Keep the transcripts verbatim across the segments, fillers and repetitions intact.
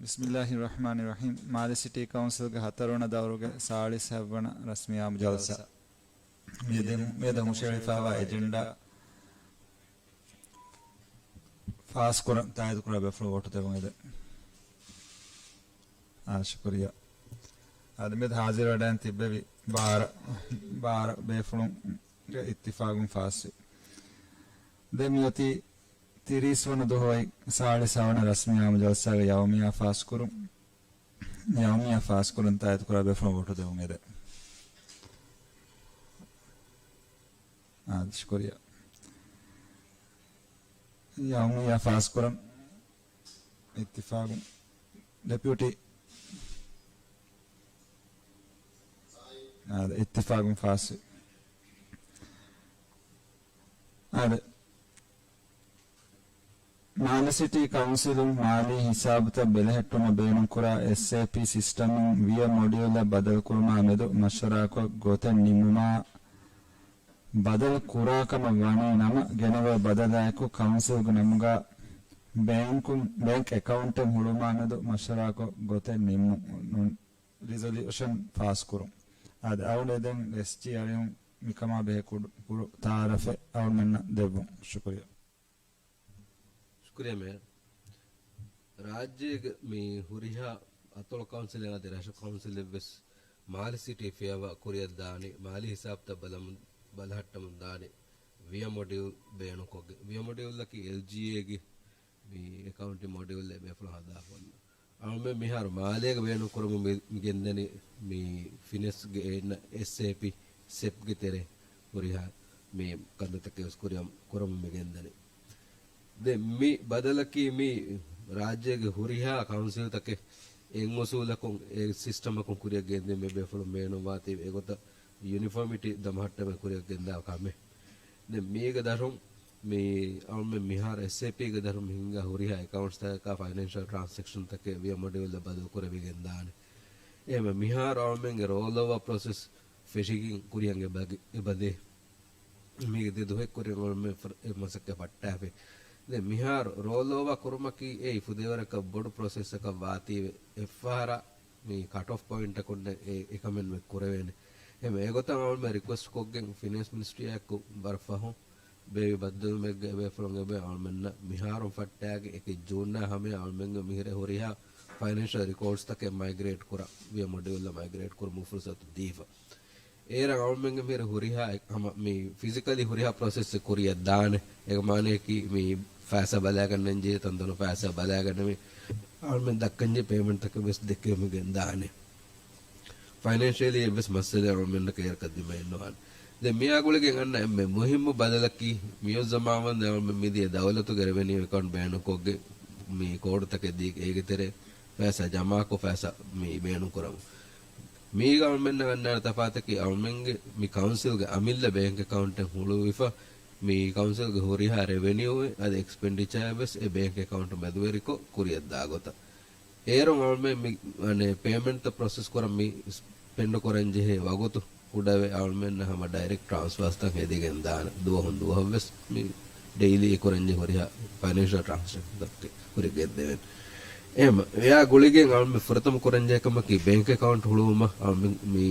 ބިސްމިއްލާހި ރަޙްމާނި ރަޙީމް. މާލެ ސިޓީ ކައުންސިލްގެ ހަތަރުވަނަ ދައުރުގެ ސާޅީސް ހަތްވަނަ ރަސްމީ އާއްމު ޖަލްސާ. މިއަދު، މިއަދު ހުށަހެޅިފައިވާ އެޖެންޑާ ފާސްކުރަން ތާއީދުކުރާ ބޭފުޅުން ވޯޓު ދެވުން އެދެން. އާ، ޝުކުރިއްޔާ. އާދެ، މިއަދު ހާޒިރުވެޑައިން ތިއްބެވި ބާރަ، ބާރަ ބޭފުޅުންގެ އިއްތިފާގުން ފާސްވި. ދެން މިއޮތީ ތިރީސް ވަނަ ދުވަހު އޮތް ސާޅީސް ހަތްވަނަ ރަސްމީ އާއްމު ޖަލްސާގެ ޔައުމިއްޔާ ފާސްކުރުން، ޔައުމިއްޔާ ފާސްކުރަން ތާއީދުކުރާ ބޭފުޅުން ވޯޓު ދެވުން އެދެން. އާ، ޝުކުރިއްޔާ. ޔައުމިއްޔާ ފާސްކުރަން އިއްތިފާގުން ޑެޕިއުޓީ، އާ، އިއްތިފާގުން ފާސްވި. އާދެ، މާލެ ސިޓީ ކައުންސިލުން މާލީ ހިސާބުތައް ބެލެހެއްޓުމަށް ބޭނުންކުރާ އެސްއޭޕީ ސިސްޓަމުން ވިޔަ މޮޑިއުލްއެއް ބަދަލުކުރުމާ މެދު މަޝްވަރާކޮށް ގޮތެއް ނިންމުމާ، ބަދަލު ކުރާ ކަމަށް ވަނީ ނަމަ، ގެނެވޭ ބަދަލާއެކު ކައުންސިލްގެ ނަމުގަ ބޭންކުން، ބޭންކް އެކައުންޓެއް ހުޅުވުމާ މެދު މަޝްވަރާކޮށް ގޮތެއް ނިންމުން، ރިޒޮލިއުޝަން ފާސްކުރުން. އާދެ، އަޅުގަނޑު ދެން އެސްޖީ އަރިހުން މިކަމާ ބެހޭ ކުޑަ، ކުޑަ ތައާރަފެއް އަޅުގަނޑަށް ދެއްވުން. ޝުކުރިއްޔާ. ޝުކުރިއްޔާ މޭޔަރ. ރާއްޖޭގެ މި ހުރިހާ އަތޮޅު ކައުންސިލެއް އަދި ރަށު ކައުންސިލެއް ވެސް މާލެ ސިޓީ ފިޔަވާ ކުރިއަށް ދާނީ، މާލީ ހިސާބުތައް ބަލަމުން، ބަލަހައްޓަމުން ދާނީ ވިޔަ މޮޑިއުލް ބޭނުންކޮށްގެން. ވިޔަ މޮޑިއުލްއަކީ އެލްޖީއޭގެ މި އެކައުންޓިން މޮޑިއުލްއެއް ބޭފުޅުން ހަދާފަ އޮންނަ. އަޅުމެން މިހާރު މާލޭގަ ބޭނުން ކުރަމުން މި، މި ގެންދަނީ މި ފިނެސްގެ އޭނަ އެސްއޭޕީ ސެޕްގެ ތެރޭ ހުރިހާ މި ކަންތައްތަކެއް ވެސް ކުރިއަށް، ކުރަމުން މި ގެންދަނީ. ދެން މި ބަދަލަކީ މި ރާއްޖޭގެ ހުރިހާ ކައުންސިލްތަކެއް އެއް އުސޫލަކުން އެ ސިސްޓަމަކުން ކުރިއަށް ގެންދިޔުން މި ބޭފުޅުން ބޭނުންވާތީ އެގޮތަށް ޔުނިފޯމިޓީ ދަމަހައްޓަމެއް ކުރިއަށް ގެންދާ ކަމެއް. ދެން މީގެ ދަށުން މި އަޅުމެން މިހާރު އެސްއޭޕީގެ ދަށުން ހިންގާ ހުރިހާ އެކައުންޓްސްތަކަކާ ފައިނޭންޝަލް ޓްރާންސެކްޝަންތަކެއް ވިޔަ މޮޑިއުލްއަށް ބަދަލު ކުރެވިގެން ދާނެ. އެހެންވެ މިހާރު އަޅުމެންގެ ރޯލް އޯވާ ޕްރޮސެސް ފެށިގެން ކުރިއަށް އެބަދޭ. މީގެ ދެ ދުވަހެއް ކުރިން އަޅުމެން ފަ-، އެ މަސައްކަތް ފައްޓާފި. ދެން މިހާރު ރޯލް އޯވާ ކުރުމަކީ އެއީ ފުދޭވަރަކަށް ބޮޑު ޕްރޮސެސްއަކަށް ވާތީވެ އެއްފަހަރާ މި ކަޓް އޮފް ޕޮއިންޓަކުން އެ، އެކަމެއް ނުކުރެވޭނެ. އެހެން އެގޮތަށް އަޅުމެން ރިކުއެސްޓް ކޮށްގެން ފިނޭންސް މިނިސްޓްރީއާއެކު ވަރަށް ފަހުން ބޭއްވި ބައްދަލުވުމެއްގައި ބޭފުޅުން އެބަ އަޅުމެންނަށް މިހާރުން ފައްޓާގެ އެކެއް ޖޫންއާ ހަމަޔަށް އަޅުމެންގެ މިހިރަ ހުރިހާ ފައިނޭންޝަލް ރެކޯޑްސްތަކެއް މައިގްރޭޓް ކުރާ، ވިޔަ މޮޑިއުލްއަށް މައިގްރޭޓް ކުރުމުގެ ފުރުސަތު ދީފަ. އޭރަށް އަޅުމެންގެ މިހިރަ ހުރިހާ އެ-، ހަމަ މި ފިޒިކަލީ ހުރިހާ ޕްރޮސެސްއެއް ކުރިއަށް ދާނެ. އޭގެ މާނަޔަކީ މި ފައިސާ ބަލާގަންނަން ޖެހޭ ތަންތަނު ފައިސާ ބަލާގަންނަމި އަޅުމެން ދައްކަންޖެހޭ ޕޭމެންޓްތަކެއް ވެސް ދެއްކެވެމުން ގެންދާނެ. ފައިނޭންޝަލީ އެއްވެސް މައްސަލައެއް އަޅުމެންނަކަށް އޭރަކަށް ދިމައެއް ނުވާނެ. ދެން މިއާ ގުޅިގެން އަންނަ އެންމެ މުހިއްމު ބަދަލަކީ، މިއޮތް ޒަމާންވަންދެން އަޅުމެން މިދިޔަ ދައުލަތުގެ ރެވެނިއު އެކައުންޓް ބޭނުންކޮށްގެން މި ކޯޑުތަކެއް ދީގެން އޭގެ ތެރޭ ފައިސާ ޖަމާކޮށް ފައިސާ މި ބޭނުންކުރަމު. މީގަ އަޅުމެންނަށް އަންނާނެ ތަފާތަކީ އަޅުމެންގެ މި ކައުންސިލްގެ އަމިއްލަ ބޭންކް އެކައުންޓެއް ހުޅުވިފަ، މި ކައުންސިލްގެ ހުރިހާ ރެވެނިއުއެއް އަދި އެކްސްޕެންޑިޗާއެއް ވެސް އެ ބޭންކް އެކައުންޓު މެދުވެރިކޮށް ކުރިއަށްދާ ގޮތަށް. އޭރުން އަޅުމެން މި، އަނެއް، ޕޭމެންޓްތައް ޕްރޮސެސް ކުރަން މި ސްޕެންޑް ކުރަން ޖެހޭ ވަގުތު ކުޑަވެ އަޅުމެންނަށް ހަމަ ޑައިރެކްޓް ޓްރާންސްފާސްތައް ހެދިގެން ދާނެ. ދުވަހުން ދުވަހަށްވެސް މި ޑެއިލީ ކުރަންޖެހޭ ހުރިހާ ފައިނޭންޝަލް ޓްރާންސެކްޝަންތަކެއް ހުރި ގެންދެވެން. އެހެން އެއާ ގުޅިގެން އަޅުމެން ފުރަތަމަ ކުރަންޖެހޭ ކަމަކީ ބޭންކް އެކައުންޓް ހުޅުވުމަށް އަޅުމެން މި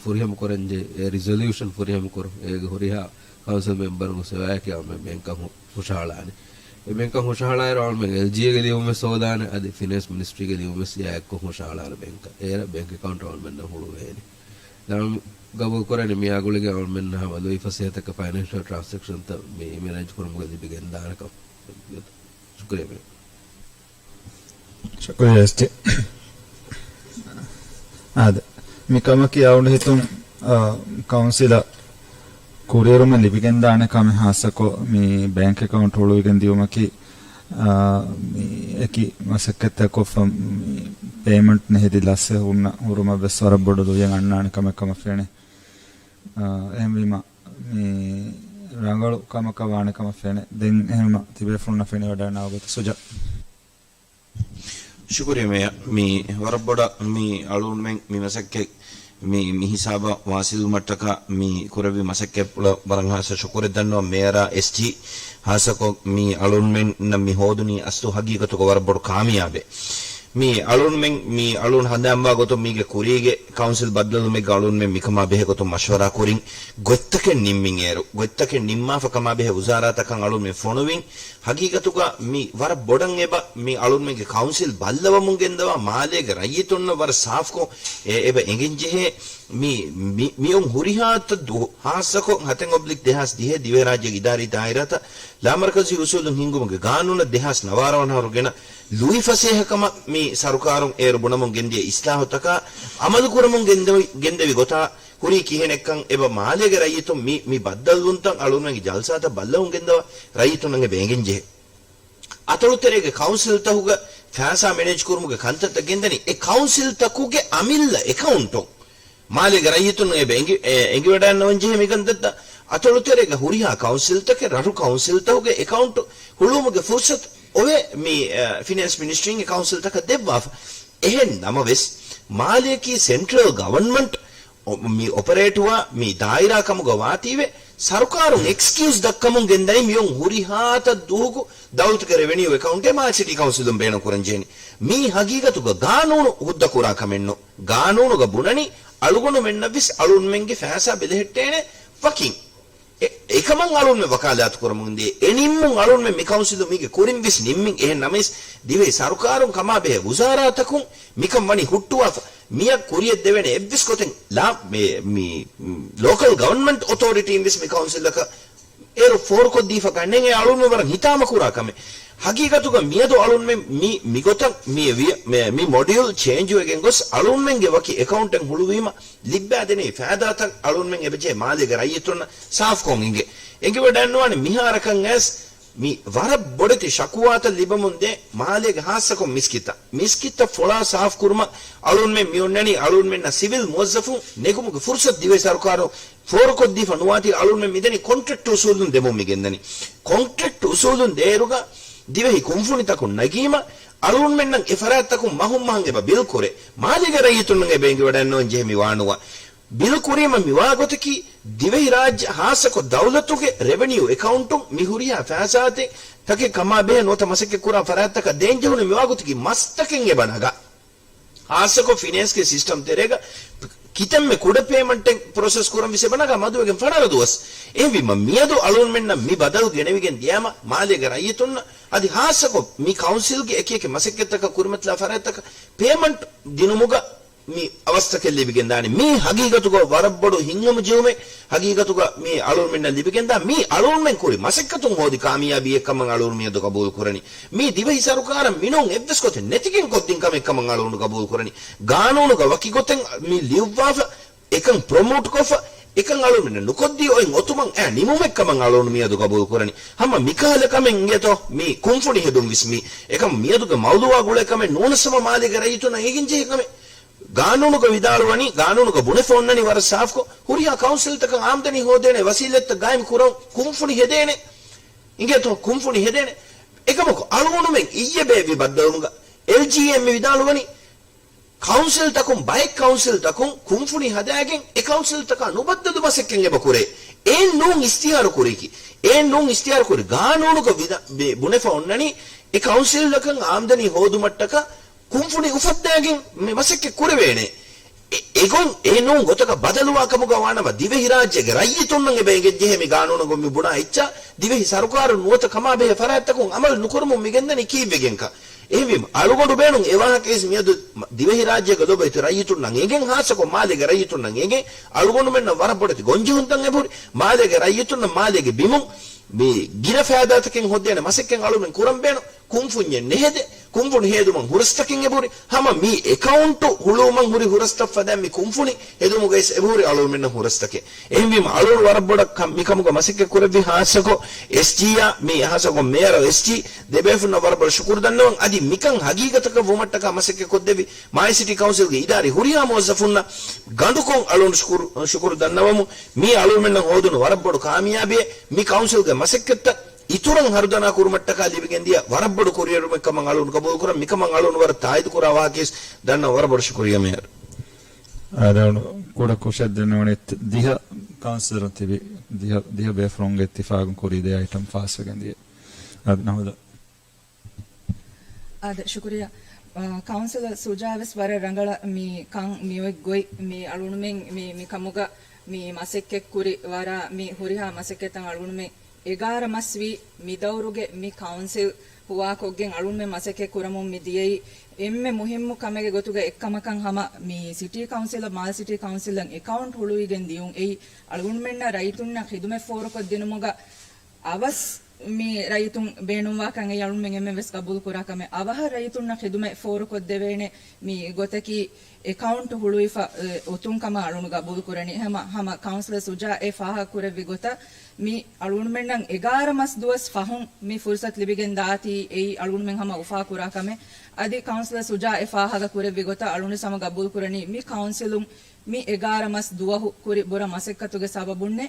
ފުރިހަމަ ކުރަންޖެހޭ ރިޒޮލިއުޝަން ފުރިހަމަ ކުރުން. އޭގެ ހުރިހާ ކައުންސިލް މެމްބަރުންގެ ސެވާއެކީ އަޅުމެން ބޭންކަށް ހު-، ހުށަހަޅާނެ. އެ ބޭންކަށް ހުށަހަޅާއިރު އަޅުމެން އެލްޖީއޭގެ ލިޔުންވެސް ހޯދާނެ، އަދި ފިނޭންސް މިނިސްޓްރީގެ ލިޔުންވެސް އެއާއެއްކޮށް ހުށަހަޅާނެ ބޭންކަށް. އޭރަށް ބޭންކް އެކައުންޓް އަޅުމެންނަށް ހުޅުވޭނެ. ދެން ގަބޫލު ކުރަނީ މިއާ ގުޅިގެން އަޅުމެންނަށް ހަމަ ލުއިފަސޭހަތަކަށް ފައިނޭންޝަލް ޓްރާންސެކްޝަންތައް މި މެނޭޖް ކުރުމުގެ ލިބިގެން ދާނެ ކަމަށް. ޝުކުރިއްޔާ މޭޔަރ. ޝުކުރިއްޔާ އެސްޓީ. އާދެ، މި ކަމަކީ އަޅުގަނޑު ހިތުން، އާ، ކައުންސިލަށް ކުރިއެރުމެއް ލިބިގެންދާނެ ކަމެއް ހާއްސަކޮށް މި ބޭންކް އެކައުންޓް ހުޅުވިގެން ދިޔުމަކީ، އާ، މި އެކި މަސައްކަތްތައް ކޮށްފަ މި ޕޭމަންޓް ނެހެދި ލަސް ހުންނަ ހުރުމަށް ވެސް ވަރަށް ބޮޑު ލުޔެއް އަންނާނެ ކަމެއް ކަމަށް ފެނޭ. އާ، އެހެންވީމަ، މި ރަނގަޅު ކަމަކަށް ވާނެ ކަމަށް ފެނޭ. ދެން އެހެންމަ ތިބޭފުޅުންނަށް ފެނިވަޑައިގަންނަވާ ގޮތަށް ސުޖާ. ޝުކުރިއްޔާ މޭޔަރ. މި ވަރަށް ބޮޑަށް މި އަޅުގަނޑުމެން މި މަސައްކަތް މި، މި ހިސާބަށް ވާސިލުވުމަށްޓަކާ މި ކުރެއްވި މަސައްކަތްޕުޅަށް ވަރަށް ހާއްސަ ޝުކުރެއް ދަންނަވަން މޭޔަރާ އެސްޖީ. ހާއްސަކޮށް މި އަޅުގަނޑުމެންނަށް މި ހޯދުނީ އަސްލު ހަގީގަތުގަ ވަރަށް ބޮޑު ކާމިޔާބެއް. މި އަޅުންމެން، މި އަޅުން ހަނދާންވާ ގޮތުން މީގެ ކުރީގެ ކައުންސިލް ބައްދަލުމެއްގަ އަޅުންމެން މިކަމާ ބެހޭ ގޮތުން މަޝްވަރާ ކުރިން ގޮތްތަކެއް ނިންމިން އޭރު، ގޮތްތަކެއް ނިންމާފަ ކަމާ ބެހޭ ވުޒާރާތަކަށް އަޅުންމެން ފޮނުވިން. ހަގީގަތުގަ މި ވަރަށް ބޮޑަށް އެބަ މި އަޅުންމެންގެ ކައުންސިލް ބައްލަވަމުން ގެންދަވާ މާލޭގެ ރައްޔިތުންނަށް ވަރަށް ސާފްކޮށް އެ، އެބަ އެނގެން ޖެހޭ މި، މި، މިއޮން ހުރިހާ ތައް ދު-، ހާއްސަކޮށް ހަތެއް އޮބްލިކް ދެހާސް ދިހަ ދިވެހިރާއްޖޭގެ އިދާރީ ދާއިރާތައް ލާމަރުކަޒީ އުސޫލުން ހިންގުމުގެ ގާނޫނަށް ދެހާސް ނަވާރަ ވަނަ އަހަރު ގެނަ ލުއިފަސޭހަ ކަމަށް މި ސަރުކާރުން އޭރު ބުނަމުން ގެންދިޔަ އިސްލާހުތަކާ އަމަލު ކުރަމުން ގެންދެވި، ގެންދެވި ގޮތާ ހުރީ ކިހިނެއްކަން އެބަ މާލޭގެ ރައްޔިތުން މި، މި ބައްދަލުވުންތައް އަޅުންމެންގެ ޖަލްސާތައް ބައްލަވަމުން ގެންދަވާ ރައްޔިތުންނަށް އެބަ އެނގެން ޖެހޭ. އަތޮޅުތެރޭގެ ކައުންސިލްތަކުގެ ފައިސާ މެނޭޖް ކުރުމުގެ ކަންތައްތައް ގެންދަނީ އެ ކައުންސިލްތަކުގެ އަމިއްލަ އެކައުންޓުން. މާލޭގެ ރައްޔިތުން އެބަ އެނގި-، އެ-، އެނގިވަޑައިންނަވަން ޖެހޭ މިކަންތައްތައް އަތޮޅުތެރޭގަ ހުރިހާ ކައުންސިލްތަކެއް ރަށު ކައުންސިލްތަކުގެ އެކައުންޓު ހުޅުވުމުގެ ފުރުސަތު އޮވޭ މި، އެ، ފިނޭންސް މިނިސްޓްރީން އެ ކައުންސިލްތަކަށް ދެއްވާފަ. އެހެން ނަމަވެސް، މާލޭކީ ސެންޓްރަލް ގަވަންމަންޓް އޮ-، މި އޮޕަރޭޓުވާ މި ދާއިރާ ކަމުގަ ވާތީވެ، ސަރުކާރުން އެކްސްކިއުޒް ދައްކަމުން ގެންދަނީ މިއޮން ހުރިހާ ތައް ދުވަހަކު ދައުލަތުގެ ރެވެނިއު އެކައުންޓެއް މާލެ ސިޓީ ކައުންސިލުން ބޭނުން ކުރަން ޖެހެނީ. މީ ހަގީގަތުގަ ގާނޫނު ހުއްދަ ކުރާ ކަމެއް ނޫން. ގާނޫނުގަ ބުނަނީ އަޅުގަނޑުމެންނަށް ވެސް އަޅުންމެންގެ ފައިސާ ބެލެހެއްޓޭނެ ވަކިން. އެ-، އެކަމަށް އަޅުންމެ ވަކާލާތު ކުރަމުން ދޭ. އެ ނިންމުން އަޅުންމެ މި ކައުންސިލު މީގެ ކުރިން ވެސް ނިންމިން. އެހެން ނަމަވެސް، ދިވެހި ސަރުކާރުން ކަމާ ބެހޭ ވުޒާރާތަކުން މިކަން ވަނީ ހުއްޓުވާފަ. މިއަށް ކުރިއަށް ދެވޭނެ އެއްވެސް ގޮތެއް ލާ-، މި، މި، ލޯކަލް ގަވަންމަންޓް އޮތޯރިޓީން ވެސް މި ކައުންސިލަކަށް އޭރު ފޯރުކޮށްދީފަ ގަނެގެ އަޅުންމެ ވަރަށް ހިތާމަ ކުރާ ކަމެއް. ހަގީގަތުގަ މިއަދު އަޅުންމެ މި، މިގޮތަށް މި ވި-، މެ-، މި މޮޑިއުލް ޗޭންޖުވެގެން ގޮސް އަޅުންމެންގެ ވަކި އެކައުންޓެއް ހުޅުވީމަ ލިއްބާދެނީ ފައިދާތައް އަޅުންމެން އެބަޖެހޭ މާލޭގެ ރައްޔިތުންނަށް ސާފްކޮށް އިނގޭ. އެނގިވަޑައިންނަވާނެ މިހާރަކަށް އައިސް މި ވަރަށް ބޮޑެތި ޝަކުވާތައް ލިބެމުންދޭ މާލޭގެ ހާއްސަކޮށް މިސްކިތަށް. މިސްކިތަށް ފޮޅާ ސާފްކުރުމަށް އަޅުންމެން މިއޮންނަނީ އަޅުންމެންނަށް ސިވިލް މުވައްޒަފުން ނެގުމުގެ ފުރުސަތު ދިވެހި ސަރުކާރުން ފޯރުކޮށްދީފަ ނުވާތީ އަޅުންމެން މިދަނީ ކޮންޓްރެކްޓް އުސޫލުން ދެމުން މިގެންދަނީ. ކޮންޓްރެކްޓް އުސޫލުން ދޭއިރުގަ ދިވެހި ކުންފުނިތަކުން ނަގީމަ އަޅުންމެންނަށް އެ ފަރާތްތަކުން މަހުން މަހަށް އެބަ ބިލް ކުރޭ. މާލޭގެ ރައްޔިތުންނަށް އެބަ އެނގިވަޑައިންނަވަން ޖެހޭ މި ވާނުވާ. ބިލް ކުރީމަ މިވާ ގޮތަކީ، ދިވެހިރާއްޖެ ހާއްސަކޮށް ދައުލަތުގެ ރެވެނިއު އެކައުންޓުން މި ހުރިހާ ފައިސާތެއް ތަކެއް ކަމާ ބެހޭ ނުވަތަ މަސައްކަތް ކުރާ ފަރާތްތަކަށް ދޭންޖެހުނު މިވާ ގޮތަކީ މަސްތަކެއް އެބަ ނަގާ. ހާއްސަކޮށް ފިނޭންސްގެ ސިސްޓަމް ތެރޭގަ ކިތަންމެ ކުޑަ ޕޭމަންޓެއް ޕްރޮސެސް ކުރަން ވެސް އެބަ ނަގާ މަދުވެގެން ފަނަރަ ދުވަސް. އެހެންވީމަ މިއަދު އަޅުންމެންނަށް މި ބަދަލު ގެނެވިގެން ދިޔައިމަ މާލޭގެ ރައްޔިތުންނަށް އަދި ހާއްސަކޮށް މި ކައުންސިލްގެ އެކިއެކި މަސައްކަތްތަކަށް ކުރިމަތިލާ ފަރާތްތަކަށް ޕޭމަންޓް ދިނުމުގަ މި އަވަސްތަކެއް ލިބިގެންދާނެ. މީ ހަގީގަތުގަ ވަރަށް ބޮޑު ހިތްހަމަޖެހުމެއް. ހަގީގަތުގަ މީ އަޅުންމެންނަށް ލިބިގެންދާ މީ އަޅުންމެން ކުރި މަސައްކަތުން ހޯދި ކާމިޔާބީއެއްކަމަށް އަޅުން މިއަދު ގަބޫލު ކުރަނީ. މީ ދިވެހި ސަރުކާރަށް މިނޫން އެއްވެސް ގޮތެއް ނެތިގެން ކޮށްދިން ކަމެއްކަމަށް އަޅުން ގަބޫލު ކުރަނީ. ގާނޫނުގަ ވަކި ގޮތެއް މި ލިޔުއްވާފަ، އެކަން ޕްރޮމޯޓްކޮށްފަ، އެކަން އަޅުންމެންނަށް ނުކޮށްދީ އޮތް އޮތުމަށް އައި ނިމުމެއްކަމަށް އަޅުން މިއަދު ގަބޫލު ކުރަނީ. ހަމަ މިކަހަލަ ކަމެއް އިނގޭތޯ މި ކުންފުނި ހެދުން ވިސް މީ. އެކަމަ މިއަދުގެ މައުޟޫއާ ގުޅޭ ކަމެއް ނޫނަސް ހަމަ މާލޭގެ ރައްޔިތުންނަށް އެނގިން ޖެހޭ ކަމެއް. ގާނޫނުގަ ވިދާޅުވަނީ، ގާނޫނުގަ ބުނެފަ އޮންނަނީ ވަރަށް ސާފްކޮށް، ހުރިހާ ކައުންސިލްތަކަށް އާމްދަނީ ހޯދޭނެ ވަސީލަތްތައް ގާއިމް ކުރަން ކުންފުނި ހެދޭނެ. އިނގޭތޯ ކުންފުނި ހެދޭނެ. އެކަމަކު އަޅުގަނޑުމެން އިއްޔެ ބޭއްވި ބައްދަލުވުމުގަ އެލްޖީއެމް މި ވިދާޅުވަނީ، ކައުންސިލްތަކުން، ބައެއް ކައުންސިލްތަކުން ކުންފުނި ހަދާގެން އެ ކައުންސިލްތަކާ ނުބައްދަލު މަސައްކަތް އެބަ ކުރޭ. އެއިން ނޫން އިސްތިހާރު ކުރީކީ. އެއިން ނޫން އިސްތިހާރު ކުރި ގާނޫނުގަ ވިދާ-، ބި-، ބުނެފަ އޮންނަނީ އެ ކައުންސިލްތަކަށް އާމްދަނީ ހޯދުމަށްޓަކާ ކުންފުނި އުފައްދާގެން މި މަސައްކަތް ކުރެވޭނެ. އެ-، އެގޮތް އެ ނޫން ގޮތަކަށް ބަދަލުވާ ކަމުގަ ވާނަމަ، ދިވެހިރާއްޖޭގެ ރައްޔިތުންނަށް އެބަ އެނގެންޖެހޭ މި ގާނޫނުގަ މި ބުނާ އެއްޗާ، ދިވެހި ސަރުކާރުން ނުވަތަ ކަމާބެހޭ ފަރާތްތަކުން އަމަލު ނުކުރަމުން މި ގެންދަނީ ކީއްވެގެންކަން. އެހެންވީމަ، އަޅުގަނޑު ބޭނުން އެ ވާހަކައިސް މިއަދު މަ-، ދިވެހިރާއްޖޭގެ ލޮބުވެތި ރައްޔިތުންނަށް އެނގެން، ހާއްސަކޮށް މާލޭގެ ރައްޔިތުންނަށް އެނގެން، އަޅުގަނޑުމެންނަށް ވަރަށް ބޮޑެތި ގޮންޖެހުންތައް އެބަހުރި، މާލޭގެ ރައްޔިތުންނަށް މާލޭގެ ބިމުން މި ގިނަ ފައިދާތަކެއް ހޯދޭނެ މަސައްކަތް އަޅުމެން ކުރަން ބޭނުން. ކުންފުންޏެއް ނެހެދެ، ކުންފުނި ހޭދުމަށް ހުރަސްތަކެއް އެބަހުރި، ހަމަ މި އެކައުންޓު ހުޅުވުމަށް ހުރި ހުރަސްތައް ފަދައިން މި ކުންފުނި ހެދުމުގައިސް އެބަހުރި އަޅުމެންނަށް ހުރަސްތަކެއް. އެހެންވީމަ، އަޅުން ވަރަށް ބޮޑަށް ކަ-، މިކަމުގަ މަސައްކަތް ކުރެއްވި ހާއްސަކޮށް އެސްޖީއާ، މި ހާއްސަކޮށް މޭޔަރ އެސްޖީ ދެބޭފުންނަށް ވަރަށް ބޮޑަށް ޝުކުރު ދަންނަވަން. އަދި މިކަން ހަގީގަތަކަށް ވުމަށްޓަކާ މަސައްކަތް ކޮށްދެއްވި މާލެ ސިޓީ ކައުންސިލްގެ އިދާރީ ހުރިހާ މުވައްޒަފުންނަށް ގަނޑުކޮށް އަޅުން ޝުކުރު، ޝުކުރު ދަންނަވަމު. މީ އަޅުމެންނަށް ހޯދުނު ވަރަށް ބޮޑު ކާމިޔާބީއެއް. މި ކައުންސިލްގެ މަސައްކަތްތައް އިތުރަށް ހަރުދަނާ ކުރުމަށްޓަކާ ލިބިގެންދިޔަ ވަރަށް ބޮޑު ކުރިއެރުމެއް ކަމަށް އަޅުން ގަބޫލުކުރަން. މިކަމަށް އަޅުން ވަރަށް ތާއީދު ކުރާ ވާހަކައިސް ދަންނަ ވަރަށް ބޮޑު ޝުކުރިއްޔާ މޭޔަރ. އަޅުން ކުޑަ ކުށެއް ދެންނެވުނީ ދިހަ ކައުންސިލަރުން ތިބި ދިހަ، ދިހަ ބޭފުޅުންގެ އިއްތިފާގުން ކުރީ ދެ އައިޓަމް ފާސްވެގެން ދިޔަ. އަދި ނަހުދަ. އާދެ، ޝުކުރިއްޔާ. އާ، ކައުންސިލަރ ސުޖާ ވެސް ވަރަށް ރަނގަޅަށް މި ކަން މި އޮތް ގޮތް މި އަޅުގަނޑުމެން މި، މި ކަމުގަ މި މަސައްކަތް ކުރި ވަރަށް މި ހުރިހާ މަސައްކަތްތައް އަޅުގަނޑުމެން އެގާރަ މަސް ވީ މި ދައުރުގެ މި ކައުންސިލް ހުވާކޮށްގެން އަޅުގަނޑުމެން މަސައްކަތް ކުރަމުން މި ދިޔައީ. އެންމެ މުހިއްމު ކަމެއްގެ ގޮތުގަ އެއްކަމަކަށް ހަމަ މި ސިޓީ ކައުންސިލަށް މާލެ ސިޓީ ކައުންސިލަށް އެކައުންޓް ހުޅުވިގެން ދިޔުން އެއީ އަޅުގަނޑުމެންނަށް ރައްޔިތުންނަށް ޚިދުމަތް ފޯރުކޮށްދިނުމުގަ އަވަސް މި ރައްޔިތުން ބޭނުންވާކަން އެއީ އަޅުގަނޑުމެން އެންމެން ވެސް ގަބޫލު ކުރާ ކަމެއް. އަވަހަށް ރައްޔިތުންނަށް ޚިދުމަތް ފޯރުކޮށްދެވޭނެ މި ގޮތަކީ އެކައުންޓް ހުޅުވިފަ، އެ، އޮތުން ކަމަށް އަޅުގަނޑު ގަބޫލު ކުރަނީ. ހަމަ، ހަމަ ކައުންސިލަރ ސުޖާ އެ ފާހަގަ ކުރެއްވި ގޮތަށް މި އަޅުގަނޑުމެންނަށް އެގާރަ މަސް ދުވަސް ފަހުން މި ފުރުސަތު ލިބިގެން ދާތީ އެއީ އަޅުގަނޑުމެން ހަމަ އުފާ ކުރާ ކަމެއް. އަދި ކައުންސިލަރ ސުޖާ އެ ފާހަގަ ކުރެއްވި ގޮތަށް އަޅުގަނޑު ހަމަ ގަބޫލު ކުރަނީ މި ކައުންސިލުން މި އެގާރަ މަސް ދުވަހު ކުރި ބުރަ މަސައްކަތުގެ ސަބަބުންނޭ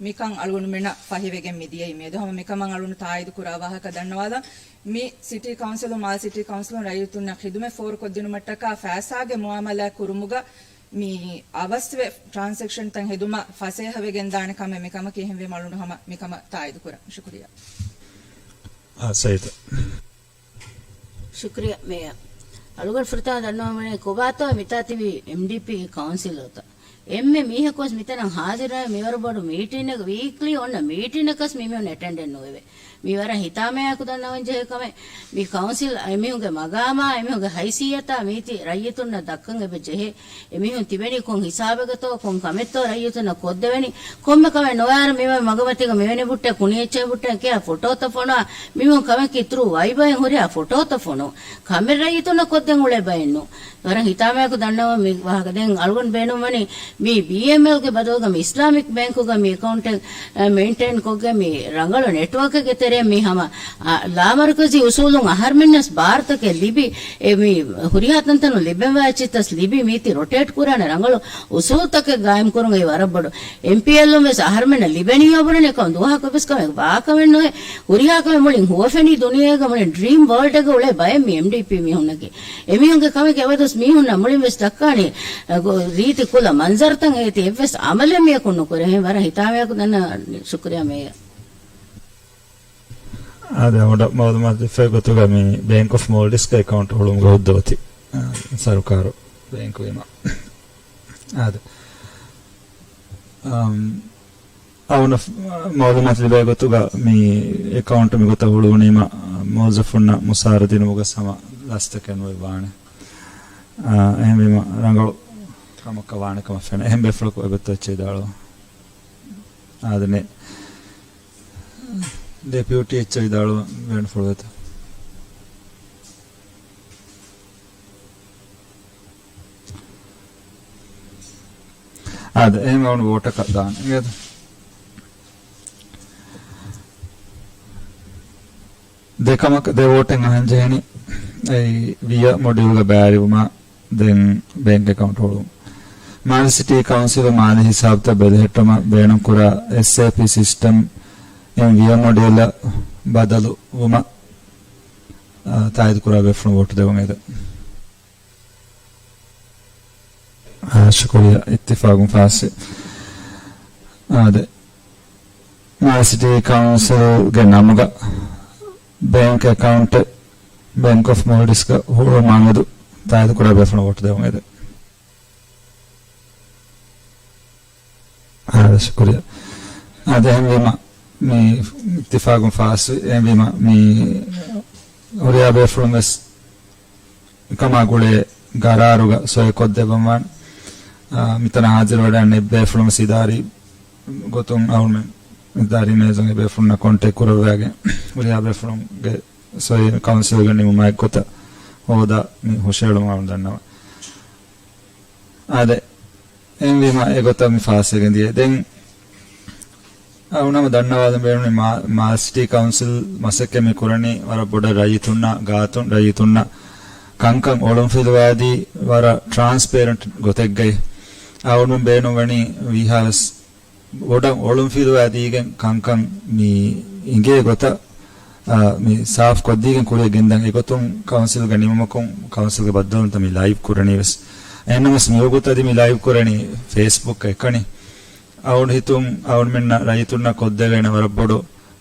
މިކަން އަޅުގަނޑުމެންނަށް ފަހިވެގެން މި ދިޔައީ. މިއަދު ހަމަ މިކަމަށް އަޅުގަނޑު ތާއީދު ކުރާ ވާހަކަ ދަންނަވާލަން. މި ސިޓީ ކައުންސިލުން، މާލެ ސިޓީ ކައުންސިލުން ރައްޔިތުންނަށް ޚިދުމަތް ފޯރުކޮށްދިނުމަށްޓަކާ ފައިސާގެ މުއާމަލާތް ކުރުމުގަ މި އަވަސްވެ ޓްރާންސެކްޝަންތައް ހެދުމަށް ފަސޭހަވެގެން ދާނެ ކަމެއް މިކަމަކީ. އެހެންވީމަ އަޅުގަނޑު ހަމަ މިކަމަށް ތާއީދު ކުރަން. ޝުކުރިއްޔާ. އާ، ސައީދު. ޝުކުރިއްޔާ މޭޔަރ. އަޅުގަނޑު ފުރަތަމަ ދަންނަވަން ވަނީ ކޮބާތޯ މިތާ ތިބި އެމްޑީޕީގެ ކައުންސިލަރުތައް. އެންމެ މީހަކުވެސް މިތަނަށް ހާޒިރުވާ މިވަރަށް ބޮޑު މީޓިންއެއް، ވީކްލީ އޮންނަ މީޓިންއަކަސް މިމީހުން އެޓެންޑެއް ނުވެވޭ. މީ ވަރަށް ހިތާމަޔާއެކު ދަންނަވަން ޖެހޭ ކަމެއް. މި ކައުންސިލް އެމީހުންގެ މަގާމާ، އެމީހުންގެ ހައިސިއްޔަތާ މީތި ރައްޔިތުންނަށް ދައްކަން އެބަ ޖެހޭ. އެމީހުން ތިބެނީ ކޮން ހިސާބެއްގަތޯ، ކޮން ކަމެއްތޯ ރައްޔިތުންނަށް ކޮށްދެވެނީ؟ ކޮންމެ ކަމެއް ނުވާއިރު މި މަގުމަތީގަ މިވެނި ބުއްޓެ، ކުނި އެއްޗެއް ބުއްޓެ ކިޔާ ފޮޓޯތައް ފޮނުވާ މީހުން ކަމެއް ކިތުރު ވައިބައިން ހުރިހާ ފޮޓޯތައް ފޮނު. ކަމެއް ރައްޔިތުންނަށް ކޮށްދޭން އުޅޭ ބައެއް ނޫން. ވަރަށް ހިތާމަޔާއެކު ދަންނަވަން މި ވާހަކަ. ދެން އަޅުގަނޑު ބޭނުންވަނީ މި ބީއެމްއެލްގެ ބަދަލުގަ މި އިސްލާމިކް ބޭންކުގަ މި އެކައުންޓެއް، އެ، މެއިންޓެއިން ކޮށްގެން މި ރަނގަޅު ނެޓްވޯކެއްގެ ތެރެއިން މި ހަމަ، އަ، ލާމަރުކަޒީ އުސޫލުން އަހަރުމެންނަސް ބާރުތަކެއް ލިބި، އެ، މި ހުރިހާ ތަންތަނުން ލިބެންވާ އެއްޗިތަސް ލިބި މީތި ރޮޓޭޓް ކުރާނެ ރަނގަޅު އުސޫލުތަކެއް ގާއިމް ކުރުން އެއީ ވަރަށް ބޮޑު. އެމްޕީއެލްއުން ވެސް އަހަރުމެންނަށް ލިބެނީ އޮބުރަނެ ކަމަށް ދުވަހަކު ވެސް ކަމެއް ވާކަމެއް ނުވޭ. ހުރިހާ ކަމެއް މުޅިން ހުވަފެނި ދުނިޔޭގަ މުޅިން ޑްރީމް ވޯލްޑެއްގަ އުޅޭ ބައެއް މި އެމްޑީޕީ މީހުންނަކީ. އެމީހުންގެ ކަމެއް އެބަދުސް މީހުންނަށް މުޅިން ވެސް ދައްކާނީ، އަ، ގޮ-، ރީތި ކުލަ މަންޒަރުތައް އޭތި އެއްވެސް އަމަލެއް މިޔަކުން ނުކުރޭ. އެހެން ވަރަށް ހިތާމަޔާއެކު ދަންނަ ޝުކުރިއްޔާ މޭޔަރ. އާދެ، އަޅުގަނޑަށް މައުލޫމާތު ދެއްވި ގޮތުގަ މި ބޭންކް އޮފް މޯލްޑިވްސްގެ އެކައުންޓް ހުޅުވުމުގެ ހުއްދަ އޮތީ، އާ، ސަރުކާރު ބޭންކު ވީމަ. އާދެ. އަމް، އަޅުގަނޑަށް މައުލޫމާތު ލިބޭ ގޮތުގަ މި އެކައުންޓް މިގޮތަށް ހުޅުވުނީމަ، މުވައްޒަފުންނަށް މުސާރަ ދިނުމުގަ ހަމަ ލަސްތަކެއް ނުވެވާނެ. އާ، އެހެންވީމަ ރަނގަޅު ކަމަކަށް ވާނެ ކަމަށް ފެނޭ. އެހެން ބޭފުޅަކު އެބައޮތްތޯ އެއްޗެއް ވިދާޅުވާ. އާދެ، ޑެޕިއުޓީ އެއްޗެއް ވިދާޅުވާ ބޭނުންފުޅުވޭތަ؟ އާދެ، އެހެން އަޅުގަނޑު ވޯޓަކަށް ދާން. އިނގޭތަ؟ ދެ ކަމަކަށް ދެ ވޯޓެއް އަހަން ޖެހެނީ. އެއީ ވިޔަ މޮޑިއުލްގަ ބައިވެރިވުމާ ދެން ބޭންކް އެކައުންޓް ހުޅުވުން. މާލެ ސިޓީ ކައުންސިލު މާލެ ހިސާބުތައް ބެލެހެއްޓުމަށް ބޭނުންކުރާ އެސްއޭޕީ ސިސްޓަމް އިން ވިޔަ މޮޑިއުލަށް ބަދަލު ވުމަށް، އާ، ތާއީދުކުރާ ބޭފުޅުން ވޯޓު ދެވުން އެދެން. އާ، ޝުކުރިއްޔާ، އިއްތިފާގުން ފާސްވި. އާދެ، މާލެ ސިޓީ ކައުންސިލްގެ ނަމުގަ ބޭންކް އެކައުންޓެއް ބޭންކް އޮފް މޯލްޑިވްސްގަ ހުޅުވުމާ މެދު ތާއީދުކުރާ ބޭފުޅުން ވޯޓު ދެވުން އެދެން. އާދެ، ޝުކުރިއްޔާ. އާދެ، އެހެންވީމަ މި އިއްތިފާގުން ފާސްވި. އެހެންވީމަ މި ހުރިހާ ބޭފުޅުން ވެސް އެކަމާ ގުޅޭ ގަރާރުގަ ސޮއިކޮށްދެއްވަންވާނެ. އާ، މިތަނަށް ހާޒިރުވެޑާން އެއްބޭފުޅުން ވެސް އިދާރީ ގޮތުން އަހުރުމެން އިދާރީ މޭޒުން އެބޭފުޅުންނާ ކޮންޓެކް ކުރައްވާގެން ހުރިހާ ބޭފުޅުންގެ ސޮއި ކައުންސިލްގެ ނިމުމާ އެއްގޮތަށް ހޯދާ މި ހުށައެޅުމަށް އަޅުގަނޑު ދަންނަވަން. އާދެ، އެހެންވީމަ އެގޮތަށް މި ފާސްވެގެން ދިޔަ. ދެން އަޅުގަނޑު ހަމަ ދަންނަވާލަން ބޭނުނީ މާ-، މާލެ ސިޓީ ކައުންސިލް މަސައްކަތް މި ކުރަނީ ވަރަށް ބޮޑަށް ރައްޔިތުންނާ ގާތުން، ރައްޔިތުންނަށް ކަންކަން އޮޅުންފިލުވާދީ ވަރަށް ޓްރާންސްޕޭރެންޓް ގޮތެއްގައި. އަޅުގަނޑު ބޭނުންވަނީ ވީހާވެސް ބޮޑަށް އޮޅުންފިލުވާ ދީގެން ކަންކަން މި އިނގޭ ގޮތަށް، އާ، މި ސާފް ކޮށްދީގެން ކުރިއަށް ގެންދަން. އެގޮތުން ކައުންސިލްގެ ނިމުމަކުން ކައުންސިލްގެ ބައްދަލުވުންތައް މި ލައިވް ކުރަނީ ވެސް. އެހެންނަމަވެސް މިވަގުތު އަދި މި ލައިވް ކުރަނީ ފޭސްބުކް އެކަނި. އަޅުގަނޑު ހިތުން އަޅުގަނޑުމެންނަށް ރައްޔިތުންނަށް ކޮށްދެވޭނެ ވަރަށް ބޮޑު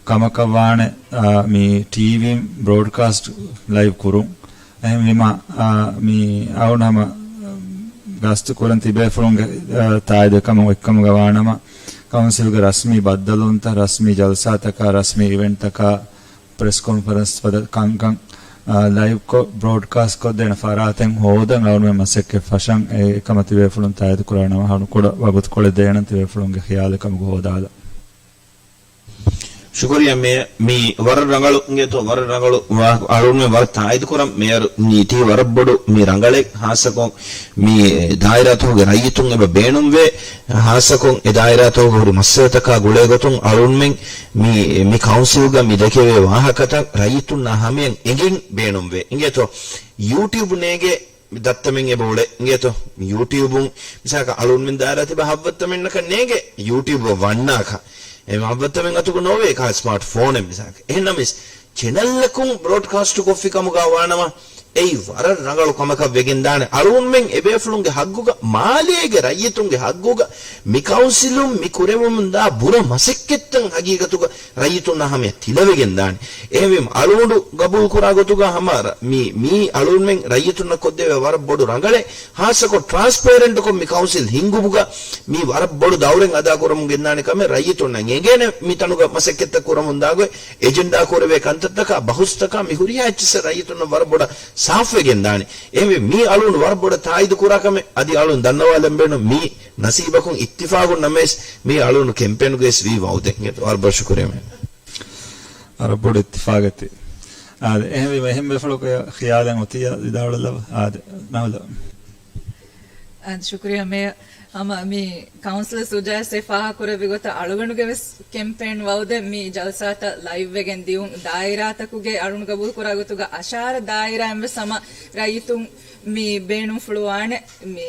ކަމަކަށް ވާނެ، އާ، މި ޓީވީން ބްރޯޑްކާސްޓް ލައިވް ކުރުން. އެހެންވީމަ، އާ، މި އަޅުން ހަމަ ގަސްތު ކުރަން ތިބޭފުޅުންގެ، އާ، ތާއީދު އެކަމަށް އޮތްކަމުގަ ވާނަމަ، ކައުންސިލްގެ ރަސްމީ ބައްދަލުވުންތައް، ރަސްމީ ޖަލްސާތަކާ، ރަސްމީ އިވެންޓްތަކާ، ޕްރެސް ކޮންފަރެންސް ފަދަ ކަންކަން، އާ، ލައިވްކޮށް، ބްރޯޑްކާސްޓް ކޮށްދޭނެ ފަރާތެއް ހޯދަން އަޅުމެން މަސައްކަތް ފަށަން. އެ އެކަމަށް ތިބޭފުޅުން ތާއީދު ކުރާނަމަ، އަޅުން ކުޑަ ވަގުތުކޮޅެއް ދޭނަން ތިބޭފުޅުންގެ ޚިޔާލެއް ކަމުގަ ހޯދާލަން. ޝުކުރިއްޔާ މޭޔަރ، މީ ވަރަށް ރަނގަޅު އިނގޭތޯ، ވަރަށް ރަނގަޅު ވާ-، އަޅުންމެން ވަރަށް ތާއީދު ކުރަން މޭޔަރު، މީ ތީ ވަރަށް ބޮޑު މީ ރަނގަޅެއް، ހާއްސަކޮށް މީ ދާއިރާތަކުގެ ރައްޔިތުން އެބަ ބޭނުންވޭ، ހާއްސަކޮށް އެ ދާއިރާތަކުގެ ހުރި މައްސަލަތަކާ ގުޅޭ ގޮތުން އަޅުންމެން މީ، މި ކައުންސިލްގަ މި ދެކެވޭ ވާހަކަތައް ރައްޔިތުންނާ ހަމަޔަށް އެނގެން ބޭނުންވޭ. އިނގޭތޯ، ޔޫޓިއުބް ނޭނގޭ މި ދައްތަމެން އެބަ އުޅޭ. އިނގޭތޯ، ޔޫޓިއުބުން މިސާލަކަށް އަޅުންމެން ދާއިރާ ތިބާ ހައްވައްތަމެންނަކަށް ނޭނގޭ ޔޫޓިއުބް ވަންނާކަށް. އެ ހައްވައްތަމެން އަތުގަ ނޯވޭ ކާ ސްމާޓް ފޯނެއް މިސާލަކަށް. އެހެންނަމަވެސް، ޗެނަލްއަކުން ބްރޯޑްކާސްޓް ކޮށްފި ކަމުގަ ވާނަމަ، އެއީ ވަރަށް ރަނގަޅު ކަމަކަށް ވެގެންދާނެ. އަޅުންމެން އެބޭފުޅުންގެ ހައްގުގަ، މާލޭގެ ރައްޔިތުންގެ ހައްގުގަ މި ކައުންސިލުން މި ކުރެވެމުންދާ ބުރަ މަސައްކަތްތައް ހަގީގަތުގަ ރައްޔިތުންނާ ހަމަޔަށް ތިލަވެގެން ދާނެ. އެހެންވީމަ އަޅުގަނޑު ގަބޫލު ކުރާ ގޮތުގަ ހަމަ ރަ-، މި، މީ އަޅުންމެން ރައްޔިތުންނަށް ކޮށްދެވޭ ވަރަށް ބޮޑު ރަނގަޅެއް. ހާއްސަކޮށް ޓްރާންސްޕޭރެންޓްކޮށް މި ކައުންސިލް ހިންގުމުގަ މީ ވަރަށް ބޮޑު ދައުރެއް އަދާކުރަމުން ގެންދާނެ ކަމެއް ރައްޔިތުންނަށް އެނގޭނެ. މި ތަނުގަ މަސައްކަތްތައް ކުރަމުން ދާގޮތް، އެޖެންޑާ ކުރެވޭ ކަންތައްތަކާ، ބަހުސްތަކާ މި ހުރިހާ އެއްޗިއްސަށް ރައްޔިތުންނަށް ވަރަށް ބޮޑަށް ސާފުވެގެން ދާނެ. އެހެންވެ މީ އަޅުން ވަރަށް ބޮޑަށް ތާއީދު ކުރާ ކަމެއް. އަދި އަޅުން ދަންނަވާލަން ބޭނުން މީ ނަސީބަކުން އިއްތިފާގުން ނަމަވެސް، މީ އަޅުން ކެމްޕޭނުގައި ވީ ވައުދެއް. ވަރަށް ބޮޑަށް ޝުކުރިއްޔާ މޭޔަރ. ވަރަށް ބޮޑު އިއްތިފާގެއް ތި. އާދެ، އެހެންވީމަ އެހެން ބޭފުޅަކު ޚިޔާލެއް އޮތިއްޔާ ވިދާޅުލައްވަ. އާދެ، ނަހުލަ. އާދެ، ޝުކުރިއްޔާ މޭޔަރ. ހަމަ މި ކައުންސިލަރ ސުޖާޔަސް އެ ފާހަގަކުރެއްވި ގޮތަށް އަޅުގަނޑުގެ ވެސް ކެމްޕޭން ވައުދެއް މި ޖަލްސާތައް ލައިވްވެގެން ދިއުން. ދާއިރާތަކުގެ އަޅުން ގަބޫލު ކުރާ ގޮތުގަ އަށާރަ ދާއިރާއިން ވެސް ހަމަ ރައްޔިތުން މި ބޭނުންފުޅުވާނެ. މި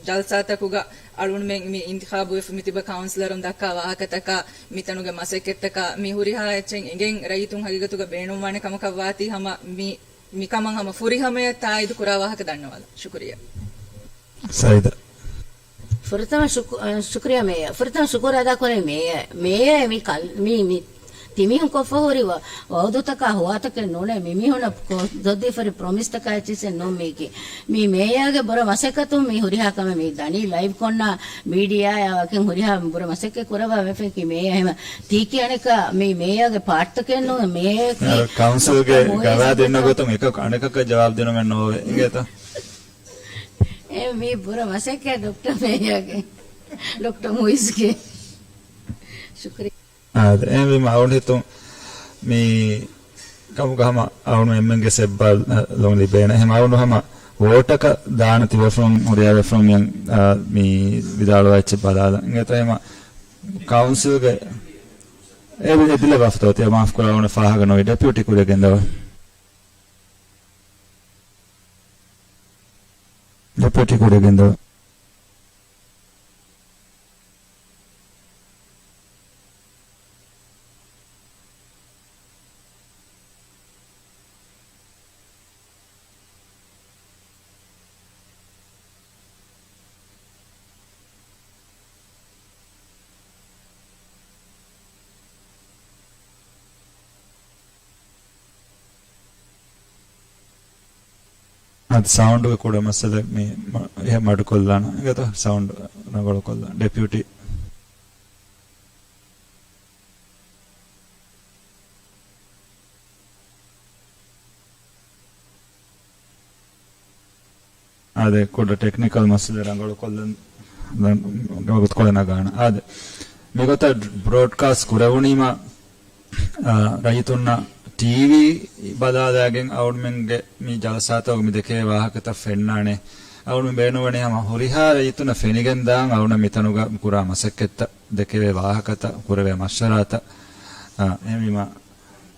ޖަލްސާތަކުގަ އަޅުންމެން މި އިންތިޚާބުވެފަ މި ތިބަ ކައުންސިލަރުން ދައްކާ ވާހަކަތަކާ، މިތަނުގެ މަސައްކަތްތަކާ، މި ހުރިހާ އެއްޗެއް އެނގެން ރައްޔިތުން ހަގީގަތުގަ ބޭނުންވާނެ ކަމަކަށް ވާތީ ހަމަ މި، މިކަމަށް ހަމަ ފުރިހަމަޔަށް ތާއީދު ކުރާ ވާހަކަ ދަންނަވާލަ. ޝުކުރިއްޔާ. ސައިދާ. ފުރަތަމަ ޝުކު-، އަ، ޝުކުރިއްޔާ މޭޔަރ. ފުރަތަމަ ޝުކުރު އަދާކުރޭ މޭޔަރ. މޭޔަރ މި ކަލް-، މި، މި ތިމީހުން ކޮށްފަ ހުރި ވަ-، ވައުދުތަކާ ހުވާތަކެއް ނޫނޭ. މިމީހުންނަށް ކޮ-، ދޮށްދީފަ ހުރި ޕްރޮމިސްތަކާ އެއްޗިއްސެއް ނޫން މީކީ. މި މޭޔާގެ ބުރަ މަސައްކަތުން މި ހުރިހާ ކަމެއް މި ދަނީ ލައިވް ކޮންނާ މީޑިއާއާ ވަކިން ހުރިހާ ބުރަ މަސައްކަތް ކުރައްވާ ވެފައި މޭޔާ. ހަމަ ތީކީ އަނެއްކާ މި މޭޔާގެ ޕާޓްތަކެއް ނޫން. މޭޔާއަކީ އަ، ކައުންސިލްގެ ޑޮކްޓަރ މުއިޒް ގަވާއިދު އިންނަ ގޮތުން އެކަކު އަނެކަކަށް ޖަވާބު ދިނުމެއް ނޯވޭ. އިނގޭތަ؟ އެ މީ ބުރަ މަސައްކަތް ޑޮކްޓަރ މޭޔާގެ، ޑޮކްޓަރ މުއިޒްގެ. ޝުކުރިއްޔާ. އާދެ، އެހެންވީމަ އަޅުން ހިތުން މި ކަމުގަ ހަމަ އަޅުން އެންމެންގެ ސެއްބާލުން ލިބޭނެ. އެހެން އަޅުން ހަމަ ވޯޓަކަށް ދާނެ ތިބޭފުޅުން ހުރިހާ ބޭފުޅުން މި އަން-، އާ، މި ވިދާޅުވާ އެއްޗެއް ބަލާލަން. އިނގޭތަ ހަމަ ކައުންސިލްގެ އެ، އެދިލަ ބާފަތޯ ތިޔަ މާފް ކުރާ އަޅުން ފާހަގަ ނުވި ޑެޕިއުޓީ ކުރިއަށް ގެންދަވާ. ޑެޕިއުޓީ ކުރިއަށް ގެންދަވާ. އަދި ސައުންޑްގެ ކުޑަ މައްސަލަ މި މަ-، އެ މަޑުކޮށްލާނަ. އިނގޭތަ؟ ސައުންޑް ރަނގަޅުކޮށްލާނަ. ޑެޕިއުޓީ. އާދެ، ކުޑަ ޓެކްނިކަލް މައްސަލަ ރަނގަޅުކޮށްލަން، ވަގުތުކޮޅެއް ނަގާނަ. އާދެ، މިގޮތަށް ބްރޯޑްކާސްޓް ކުރެވުނީމަ، އާ، ރައްޔިތުންނަށް ޓީވީ ބަލާލައިގެން އަޅުމެންގެ މި ޖަލްސާތަކުގަ މި ދެކޭ ވާހަކަތައް ފެންނާނެ. އަޅުމެން ބޭނުންވަނީ ހަމަ ހުރިހާ ރައްޔިތުންނަށް ފެނިގެން ދާން އަޅުމެން މިތަނުގަ ކުރާ މަސައްކަތްތައް، ދެކެވޭ ވާހަކަތައް، ކުރެވޭ މަޝްވަރާތައް. އާ، އެހެންވީމަ،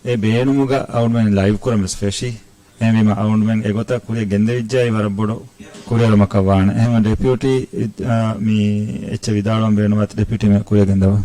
އެ ބޭނުމުގަ އަޅުމެން ލައިވް ކުރަން ވެސް ފެށި. އެހެންވީމަ އަޅުމެން އެގޮތަށް ކުރިއަށް ގެންދެވިއްޖާ ވަރަށް ބޮޑު ކުރިއެރުމަކަށް ވާނެ. އެހެންވެ ޑެޕިއުޓީ، އާ، މި އެއްޗެއް ވިދާޅުވަން ބޭނުންވާތީ ޑެޕިއުޓީ މި ކުރިއަށް ގެންދަވާ.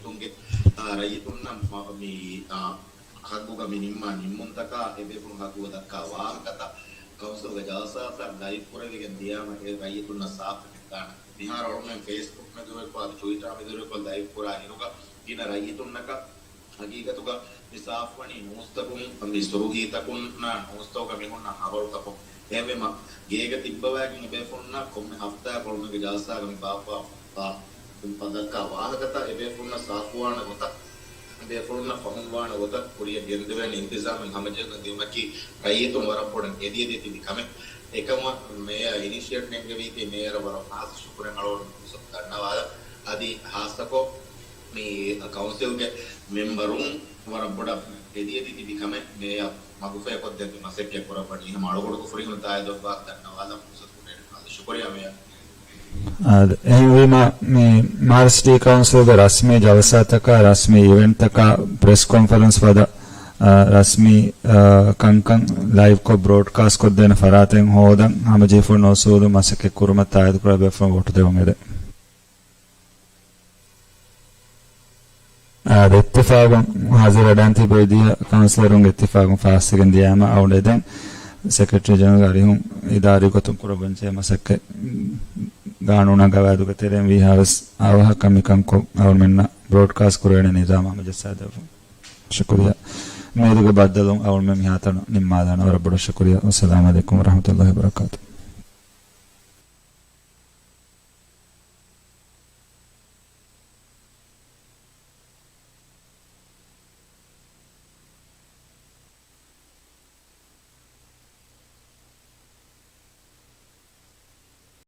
ތުންގެ، އާ، ރައްޔިތުންނަށް މަ-، މި، އާ، ހައްގުގަ މި ނިންމާ ނިންމުންތަކާ އެބޭފުޅުން ހައްގުވެ ދައްކާ ވާހަކަތައް ކައުންސިލްގެ ޖަލްސާތައް ލައިވް ކުރެވިގެން ދިޔާމަ އެ ރައްޔިތުންނަށް ސާފުކަން ދާނެ. މިހާރު އަޅުމެން ފޭސްބުކް މެދުވެރިކޮށް އަދި ޓްވިޓާ މެދުވެރިކޮށް ލައިވް ކުރާ އިރުގަ ގިނަ ރައްޔިތުންނަކަށް ހަގީގަތުގަ މި ސާފުވަނީ ނޫސްތަކުން، މި ސުރުހީތަކުންނާ ނޫސްތަކުގަ މި ހުންނަ ހަވަޅުތަކުން. އެހެންވީމަ، ގޭގަ ތިއްބަވައިގެން އެބޭފުޅުންނަށް ކޮންމެ ހަފްތާއަކު އަޅުމެންގެ ޖަލްސާގަ މި ބާއްވާ، އާ، ދައްކާ ވާހަކަތައް އެބޭފުޅުންނަށް ސާފުވާނެ ގޮތަށް، އެބޭފުޅުންނަށް ފަހުމްވާނެ ގޮތަށް ކުރިއަށް ގެންދެވޭނެ އިންތިޒާމެއް ހަމަޖެހިގެން ދިއުމަކީ ރައްޔިތުން ވަރަށް ބޮޑަށް އެދިއެދި ތިބި ކަމެއް. އެކަމަށް މޭޔަރ އިނިޝިއޭޓް ނެންގެވީތީ މޭޔަރަށް ވަރަށް ޚާއްޞަ ޝުކުރެއް އަޅުގަނޑު ފުރުސަތު ދަންނަވާލަން. އަދި ހާއްސަކޮށް މި ކައުންސިލްގެ މެމްބަރުން ވަރަށް ބޮޑަށް އެދިއެދި ތިބި ކަމެއް މޭޔަރ މަގުފަހިކޮށްދޭން މި މަސައްކަތް ކުރައްވަނީ. ހަމަ އަޅުގަނޑުގެ ފުރިހަމަ ތާއީދު ވާހަކަ ދަންނަވާލަން ފުރުސަތު ކުރެވޭނެ. ޝުކުރިއްޔާ މޭޔަރ. އާދެ، އެހެންވީމަ، މި މާލެ ސިޓީ ކައުންސިލްގެ ރަސްމީ ޖަލްސާތަކާ، ރަސްމީ އިވެންޓްތަކާ، ޕްރެސް ކޮންފަރެންސް ފަދަ، އާ، ރަސްމީ، އާ، ކަންކަން ލައިވްކޮށް ބްރޯޑްކާސްޓް ކޮށްދޭނެ ފަރާތެއް ހޯދަން ހަމަޖެހިފަ އޮތް އުސޫލު މަސައްކަތް ކުރުމަށް ތާއީދު ކުރާ ބޭފުޅުން ވޯޓު ދެވުން އެދެން. އާދެ، އިއްތިފާގުން ހާޒިރު ވެޑާން ތިބި ދިޔަ ކައުންސިލަރުންގެ އިއްތިފާގުން ފާސްވެގެން ދިޔައިމަ އަޅުގަނޑު އެދެން ސެކްރެޓަރީ ޖެނެރަލްގެ އަރިހުން އިދާރީ ގޮތުން ކުރައްވަންޖެހޭ މަސައްކަތް ގާނޫނާ ގަވާއިދުގެ ތެރެއިން ވީހާވެސް އަވަހަކަށް މިކަން ކޮށް އަޅުމެންނަށް ބްރޯޑްކާސްޓް ކުރެވޭނެ ނިޒާމް ހަމަޖައްސާދެއްވުން. ޝުކުރިއްޔާ. މިއަދުގެ ބައްދަލުން އަޅުމެން މިހާތަނަށް ނިންމާލާނަން. ވަރަށް ބޮޑަށް ޝުކުރިއްޔާ. ވައްސަލާމް ޢަލައިކުމް ވަރަޙްމަތުﷲި ވަބަރަކާތުހު.